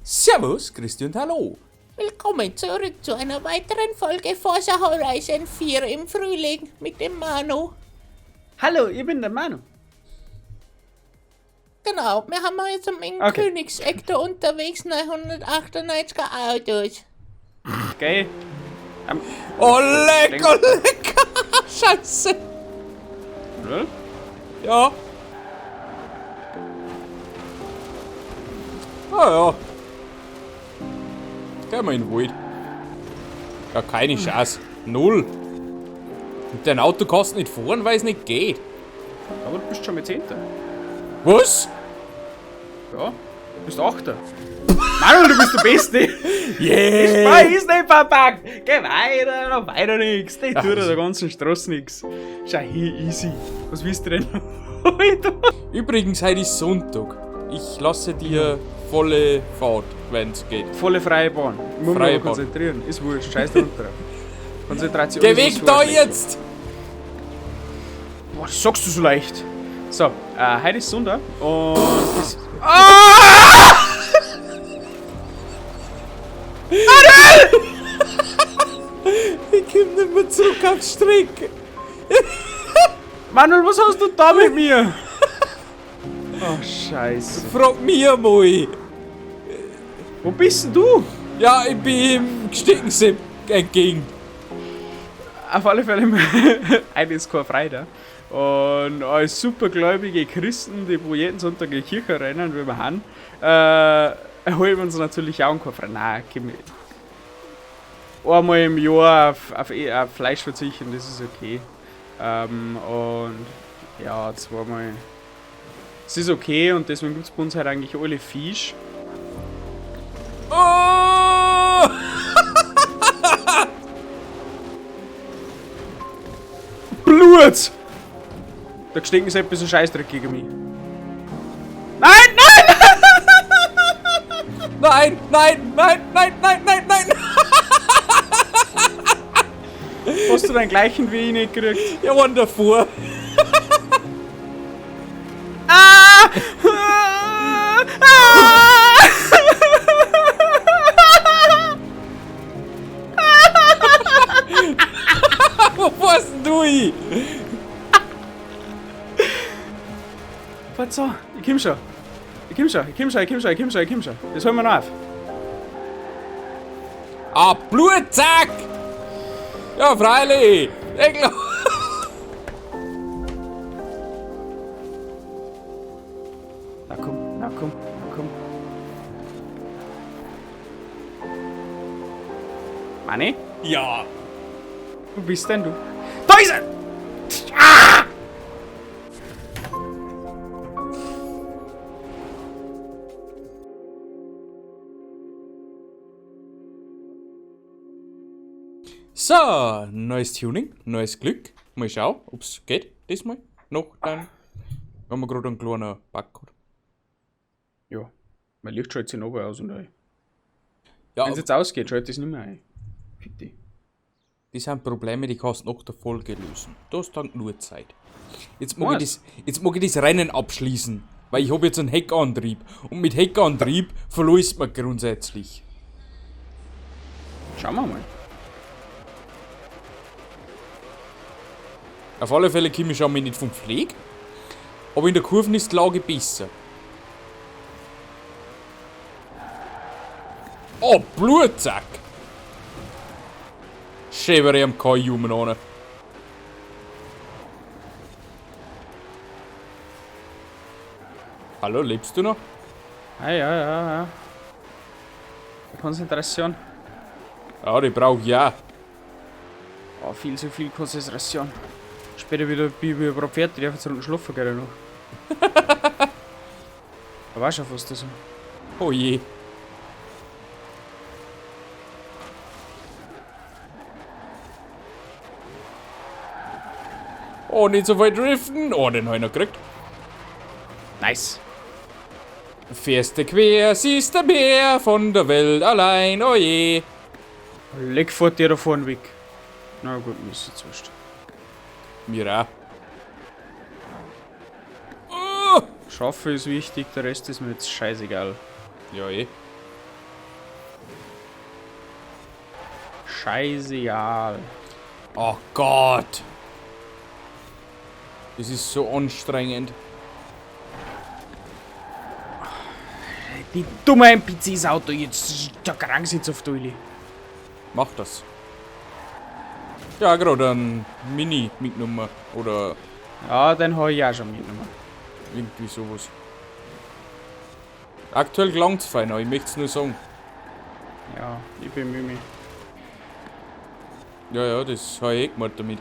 Servus, Christi und hallo. Willkommen zurück zu einer weiteren Folge Forza Horizon 4 im Frühling mit dem Manu. Hallo, ich bin der Manu. Genau, wir haben jetzt im Okay. Königseck da unterwegs 998 Autos. Geil. Oh, lecker, lecker. Scheiße. Oder? Ja. Ah ja. Gehen wir in den Wald. Ja, keine Chance. Null. Mit deinem Auto kannst du nicht fahren, weil es nicht geht. Aber du bist schon mit Zehnter. Was? Ja, du bist Achter. Manu, du bist der Beste. Yeah! Nein, ist nicht verpackt. Geh weiter, noch weiter nix. Die tut der ganzen Straße nix. Schau hier, easy. Was willst du denn? Alter. Übrigens, heute ist Sonntag. Ich lasse dir volle Fahrt, wenn's geht. Volle freie Bahn. Ich muss Freie mich Bahn. aber konzentrieren. Ist wurscht, scheiß drunter. Konzentration. Geh ist weg was da Schweres. jetzt! Boah, das sagst du so leicht. So, heute ist Sonntag und. Das ah! Ich komm nicht mehr zurück auf die Strecke. Manuel, was hast du da mit mir? Oh, Scheiße. Frag mich einmal. Wo bist denn du? Ja, ich bin im Gesteckensepp entgegen. Auf alle Fälle, heute ist kein Freitag. Und als supergläubige Christen, die wo jeden Sonntag in die Kirche rennen, wie wir haben, holen wir uns natürlich auch einen Freitag. Nein, komm, einmal im Jahr auf Fleisch verzichten, das ist okay. Und ja, zweimal. Es ist okay und deswegen gibt es bei uns halt eigentlich alle Fisch. Oh! Blut! Da gestiegen ist etwas ein Scheißdreck gegen mich. Nein, nein! Nein, nein, nein, nein, nein, nein, nein! Hast du den gleichen wie ich nicht gekriegt? Ja, waren davor. Ah! Ah! Ah! Wo warst denn du hin? Warte so, ich komm schon. Ich komm schon, ich komm schon, ich komm schon, ich komm schon, ich komm schon. Das holen wir noch auf. Ah, Blutsack! Ja, freilich! Ich glaub... Na komm, na komm, na komm. Manni, Ja. wo bist denn du? Da ist er! Ah! So, neues Tuning, neues Glück. Mal schauen, ob's geht diesmal. Noch dann. Haben wir gerade einen kleinen Bug gehabt. Ja, mein Licht schaltet sich noch aus und ein. Ja, Wenn es jetzt ausgeht, schaltet es nicht mehr ein. Fick dich. das sind Probleme, die kannst du nach der Folge lösen. Das ist dann nur Zeit. Jetzt mag, ich Was? das, jetzt mag ich das Rennen abschließen, weil ich habe jetzt einen Heckantrieb. Und mit Heckantrieb verlust man grundsätzlich. Schauen wir mal. Auf alle Fälle komme ich schon mal nicht vom Pfleg. Aber in der Kurve ist die Lage besser. Oh, Blutsack! Schäbere am Kai umeinander. Hallo, lebst du noch? Ah, ja, ja, ja. Konzentration. Ja, die brauch ich auch. Oh, viel zu viel Konzentration. Später wieder bin ich überhaupt fertig, ich darf jetzt unten schlafen gehen noch. Da war schon fast so. Oh je. Oh, nicht so weit driften. Oh, den hab ich noch gekriegt. Nice. Fährst du quer, siehst du mehr von der Welt allein, oh je. Leck fährt der da vorne weg. Na gut, mir ist jetzt wurscht. Mir auch. Oh! Schaffe ist wichtig, der Rest ist mir jetzt scheißegal. Ja, eh. Scheißegal. Oh Gott. Das ist so anstrengend. Die dumme NPCs Auto jetzt, da krank sitzt auf Duili. Mach das. Ja, gerade ein Mini mitgenommen. Oder Ja, den habe ich auch schon mitgenommen. irgendwie sowas. Aktuell gelangt's fein, aber ich möchte es nur sagen. Ja, ich bemühe mich. Ja, ja, das habe ich eh gemacht damit.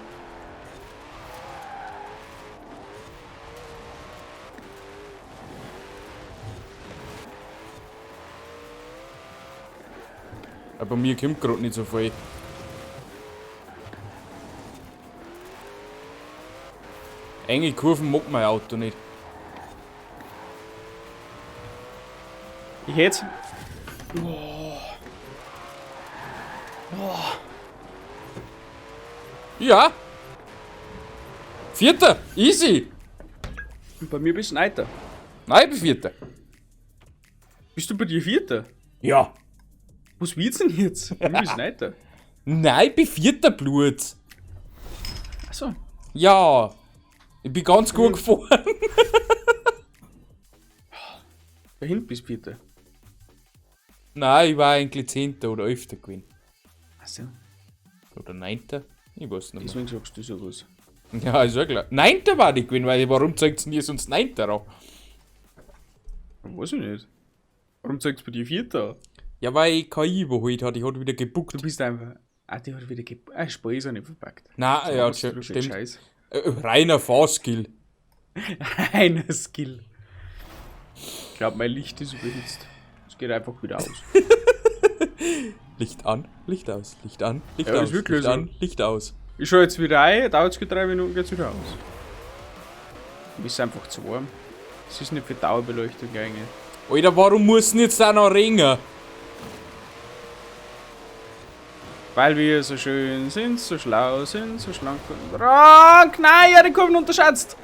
Aber mir kommt gerade nicht so viel. Enge Kurven mag mein Auto nicht. Ich hätte. Ja! Vierter! Easy! Bei mir bist du Neunter. Nein, ich bin Vierter. Bist du bei dir Vierter? Ja. Was willst du denn jetzt? Bei mir bist du Neunter. Nein, ich bin Vierter, Blut. Achso. Ja. Ich bin ganz gut gefahren. Da hinten bist du Vierter. Nein, ich war eigentlich Zehnter oder Elfter gewesen. Achso. Oder Neunter? Ich weiß nicht mehr. Deswegen sagst du sowas. Ja, ist ja klar. Neunter war ich gewesen, weil warum zeigt's denn ihr sonst Neunter an? Weiß ich nicht. Warum zeigst du bei dir Vierter an? Ja, weil ich KI überholt hat. Ich hat wieder gebuckt. Du bist einfach. Ah, die hat wieder Ah, Spray ist auch nicht verpackt. Nein, ja, Was du für ein stimmt. Scheiß. Reiner Fahrskill. Reiner Skill. Ich glaube, mein Licht ist überhitzt. Es geht einfach wieder aus. Licht an, Licht aus, Licht an, Licht Ja, ist aus, wirklich Licht so. an, Licht aus. Ich schaue jetzt wieder ein, dauert es 3 Minuten, geht's wieder aus. Ist einfach zu warm. Es ist nicht für Dauerbeleuchtung geeignet. Alter, warum muss denn jetzt da noch regnen? Weil wir so schön sind, so schlau sind, so schlank und rank. Nein, ja, die Kurven unterschätzt.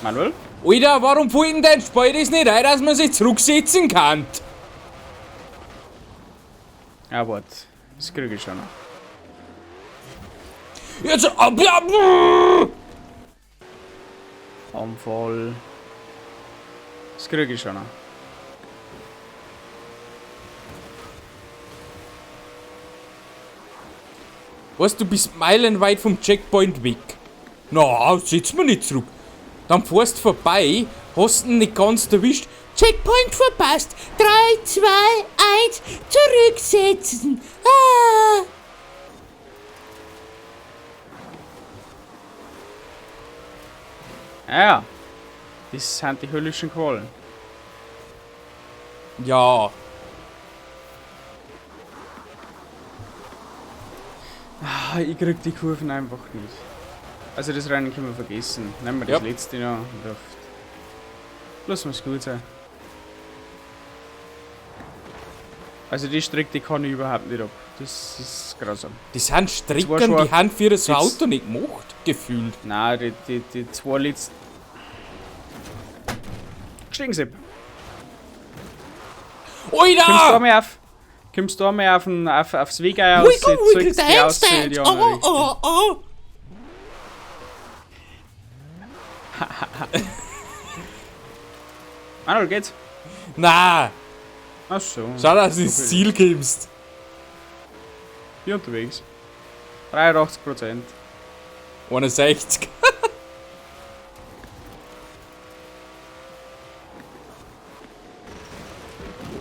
Manuel? Alter, warum fällt denn dein Spalt das nicht ein, dass man sich zurücksetzen kann? Ja, warte. Das kriege ich schon noch. Jetzt ab, ja, Unfall. Das kriege ich schon noch. Weißt du, bist meilenweit vom Checkpoint weg. Na, setz mir nicht zurück. Dann fährst du vorbei, hast ihn nicht ganz erwischt. Checkpoint verpasst. 3, 2, 1, zurücksetzen. Ah. Ja, ja. Das sind die höllischen Qualen. Ja. Ah, ich krieg die Kurven einfach nicht. Also das Rennen können wir vergessen. Nehmen wir das Ja. letzte noch. Und auf. Lass mal's gut sein. Also die Strecke, die kann ich überhaupt nicht ab. Das ist grausam. Das sind Strecken, war schon- die haben für so jetzt- Auto nicht gemacht, gefühlt. Nein, die zwei letzten... Gestiegen, Sepp. Kommst du Alter! einmal auf... Kommst du einmal auf den, aufs Weg aus, Wiggle, wiggle, zeigst die dance, aus in die dance. andere Oh, Richtung. oh, oh. Manuel, geht's? Na, Ach so. schau, dass du ins Ziel kommst. Hier unterwegs. 83%. 61.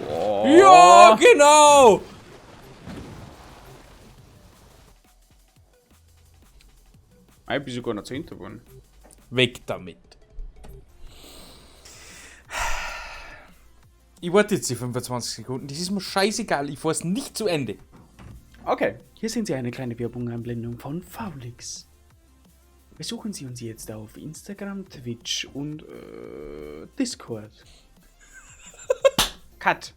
Oh. Ja, genau! Ich bin sogar noch 10. geworden. Weg damit. Ich warte jetzt die 25 Sekunden. Das ist mir scheißegal. Ich fahr's nicht zu Ende. Okay, hier sehen Sie eine kleine Werbung-Einblendung von Faulix. Besuchen Sie uns jetzt auf Instagram, Twitch und Discord. Cut.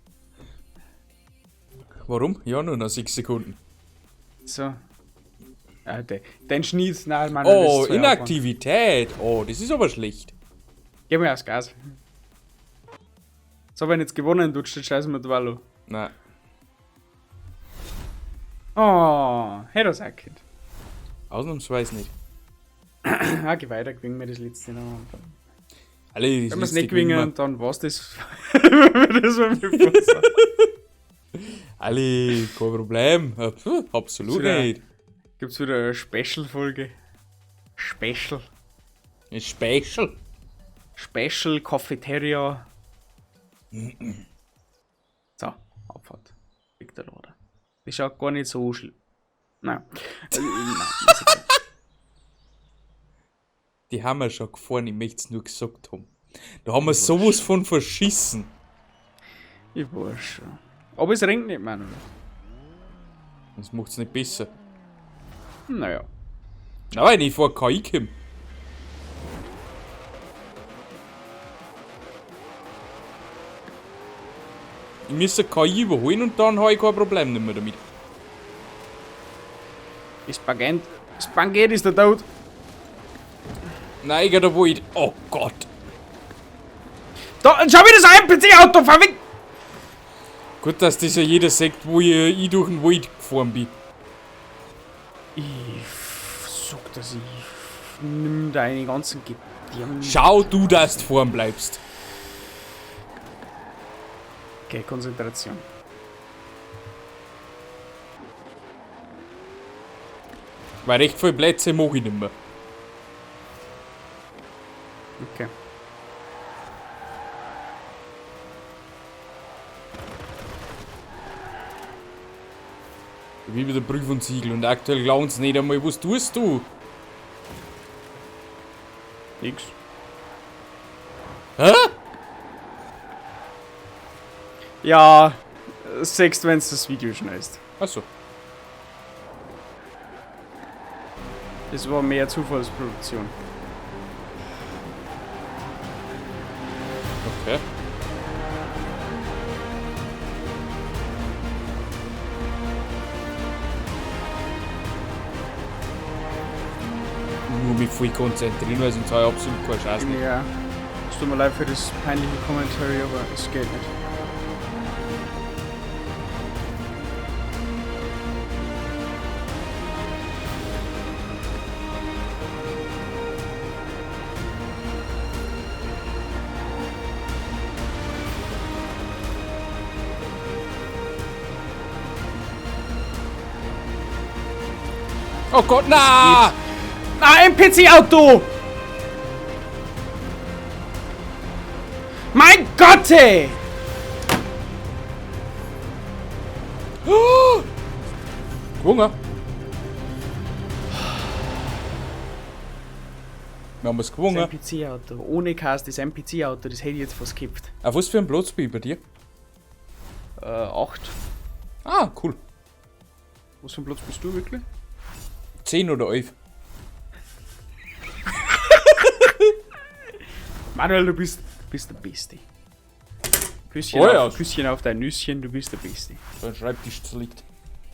Warum? Ja, nur noch 6 Sekunden. So. Ah, den Schnitt, nein, Mann. das Oh, ist zu viel Inaktivität. Oh, das ist aber schlecht. Geh mal aufs Gas. So, wenn ich jetzt gewonnen, du den Scheiß mit Wallo. Nein. Oh, hätte das auch gekannt. Ausnahmsweise nicht. Ah, geh weiter, gewinnen wir das letzte noch. Alle, das Wenn wir es letzte nicht gewinnen gewinnen, dann war's das. Das war mir bewusst. Alle, kein Problem. Puh, absolut Wieder- nicht. Gibt's wieder eine Special-Folge? Special. Ein Special. Special Cafeteria. So, Abfahrt. Victor Lauda. Das schaut gar nicht so schlimm. Nein. Nein, ist egal. Die haben wir schon gefahren, ich möchte es nur gesagt haben. Da haben wir sowas von verschissen. Ich weiß schon. Aber es regnet nicht, Manuel. Das macht's nicht besser. Naja. Nein, ich fahr KI Kim. Ich müsste KI überholen und dann habe ich kein Problem mehr damit. Spaghetti, Spaghetti ist der Tod. Nein, ich da wo ich. Oh Gott. Da, schon wieder so ein NPC-Auto, verwickt! Gut, dass das ja jeder sagt, wo ich durch den Wald gefahren bin. Ich sag das, ich nimm deine ganzen Gedärme. Schau du, dass du fahren bleibst. Okay, Konzentration. Weil recht viele Plätze mache ich nicht mehr. Okay. Wie bei der Prüf und Siegel. Und aktuell glauben sie nicht einmal, was tust du? Nix. Hä? Ja, sagst, wenn du das Video schneidest. Achso. Das war mehr Zufallsproduktion. Okay. Nur mich voll konzentrieren, weil sonst habe ich absolut keine Chance. Nicht. Ja. Es tut mir leid für das peinliche Commentary, aber es geht nicht. Oh Gott, na! Ah, NPC-Auto! Mein Gott, ey! Oh! Gewonnen. Wir haben es Das gewonnen. NPC-Auto. Ohne Cast, das NPC-Auto, das hätte ich jetzt fast gekippt. Auf was für ein Platz bin ich bei dir? 8. Ah, cool. Was für ein Platz bist du wirklich? 10 oder 11. Manuel, du bist der Beste. Küsschen, Oh ja. auf, Küsschen auf dein Nüsschen, du bist der Beste. Dein Schreibtisch zerlegt.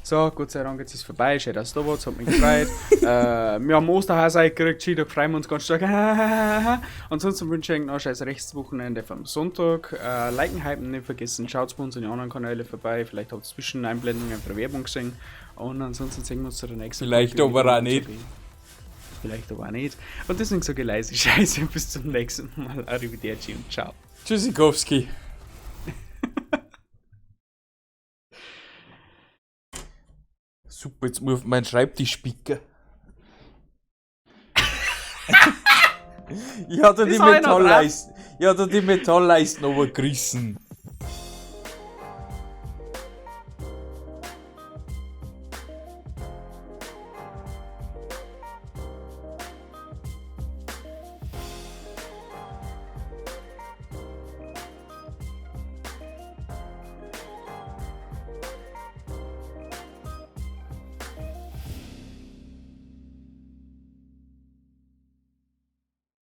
So, Gott sei Dank, jetzt ist es vorbei. Schön, dass du da warst, hat mich gefreut. Wir haben Osterhase eingekriegt, schön, da freuen wir uns ganz stark. Ansonsten wünsche ich euch noch ein scheiß Rechtswochenende vom Sonntag. Liken, hypen nicht vergessen, schaut bei uns in die anderen Kanäle vorbei. Vielleicht habt ihr Zwischeneinblendungen für Werbung gesehen. Und ansonsten sehen wir uns zu der nächsten Vielleicht Folge aber wieder. auch nicht. Vielleicht aber auch nicht. Und deswegen sage ich leise Scheiße. Bis zum nächsten Mal. Arrivederci und ciao. Tschüssikowski. Super, jetzt muss ich auf meinen Schreibtisch picken. Ich hatte die Ist einer Metallleisten, ich hatte die Metallleisten runtergerissen.